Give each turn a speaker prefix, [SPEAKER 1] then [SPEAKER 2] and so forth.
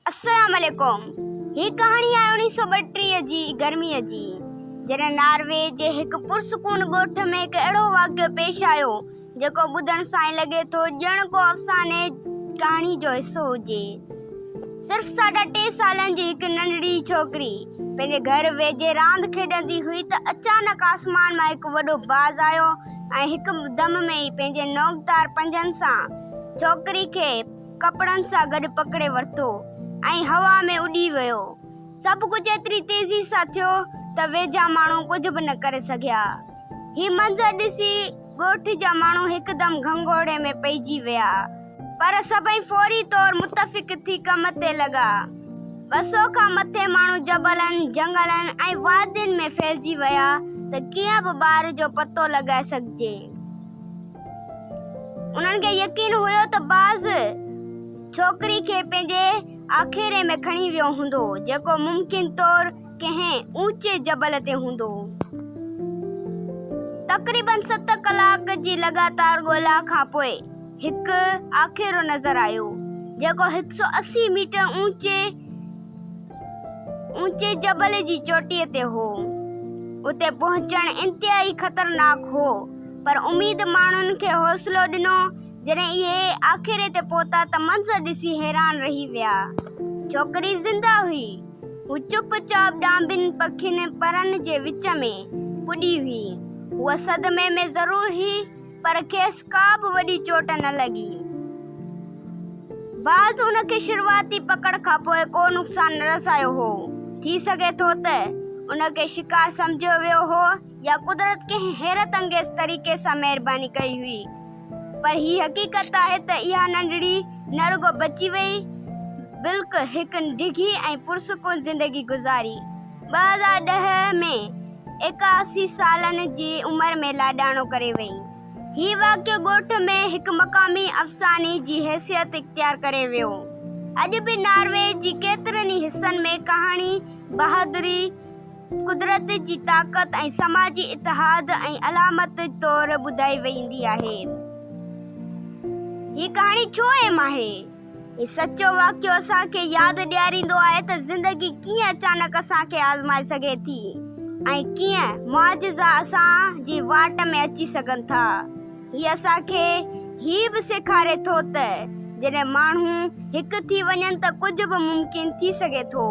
[SPEAKER 1] السلام عليڪم هي ڪهاڻي آهي اوڻيهه سو ٻٽيهه جي گرميء جي جڏهن ناروي جي هڪ پرسڪون ڳوٺ ۾ هڪ اهڙو واقعو پيش آيو جيڪو ٻڌڻ سان ائين لڳي ٿو ڄڻ ڪو افساني ڪهاڻي جو حصو هجي. صرف ساڍا ٽي سالن جي هڪ ننڍڙي ڇوڪري پنهنجي گهر ويجهي راند کيڏندي هئي ته اچانڪ آسمان مان هڪ وڏو باز آيو ۽ هڪ دم ۾ ئي پنهنجي نوڪدار پنجن سان ڇوڪري کي ڪپڙن سان گڏ پڪڙي ورتو ۽ هوا ۾ اڏي ويو. سڀ ڪجهه ايتري تيزي سان ٿيو ته ويجها ماڻهو ڪجهه به نه ڪري سگهيا. هي منظر ڏسي ڳوٺ جا ماڻهو هڪدم گهنگهوڙي ۾ پئجي ويا. پر سڀئي فوري طور متفق ٿي ڪم تي لڳا. 200 کان مٿي ماڻهو جبلن، جهنگلن ۽ وادين ۾ ڦهلجي ويا ته ڪيئن به ٻار جو پتو لڳائي سگهجي. انهن کي يقين هيو ته باز ڇوڪري کي پنهنجي آکيري ۾ کڻي ويو هوندو، جيڪو ممڪن طور ڪنهن اوچي جبل تي هوندو. تقريبن ست ڪلاڪ جي لڳاتار ڳولا کان پوء هڪ آکيرو نظر آيو، جيڪو هڪ سو 80 ميٽر اوچي اوچي جبل جي چوٽيء تي هو. اتي پهچڻ انتهائي خطرناڪ هو، پر اميد ماڻهن کي حوصلو ڏنو. جڏهن اهي آکيري تي پهتا ته منظر ڏسي حيران رهي ويا. ڇوڪري زنده هئي. هوء چپ چاپ ڏانڀين پکين پرن جي وچ ۾ پڏي هئي. هوء صدمي ۾ ضرور هئي، پر کيس ڪا به وڏي چوٽ نه لڳي. باز ان کي شروعاتي پڪڙ کانپوء ڪو نقصان نه رسايو هو. ٿي سگهي ٿو ته ان کي شڪار سمجهيو ويو هو يا قدرت ڪنهن حيرت انگيز طريقي سان مهرباني ڪئي هئي. پر هي حقيقت آهي ته اها ننڍڙي نه رڳو بچي وئي بلڪ هڪ ڊگهي ۽ پرسڪون زندگي گذاري 2010 ۾ 81 سالن جي عمر ۾ لاڏاڻو ڪري وئي. هي واقعو ڳوٺ ۾ هڪ مقامي افساني جي حيثيت اختيار ڪري ويو. اڄ به ناروي جي ڪيترن ئي حصن ۾ ڪهاڻي بهادري، قدرت جي طاقت ۽ سماجي اتحاد ۽ علامت طور ٻڌائي ويندي آهي. هي ڪهاڻي ڇو اهم آهي؟ هي سچو واقعو اسان کي ياد ڏياريندو آهي ته زندگي ڪيئن اچانڪ اسان کي آزمائي سگهي ٿي ۽ ڪيئن معجزا اسان جي واٽ ۾ اچي سگهن ٿا. هي اسان کي هي به سيکاري ٿو ته جڏهن ماڻهو هڪ ٿي وڃن ته ڪجهه به ممڪن ٿي سگهي ٿو.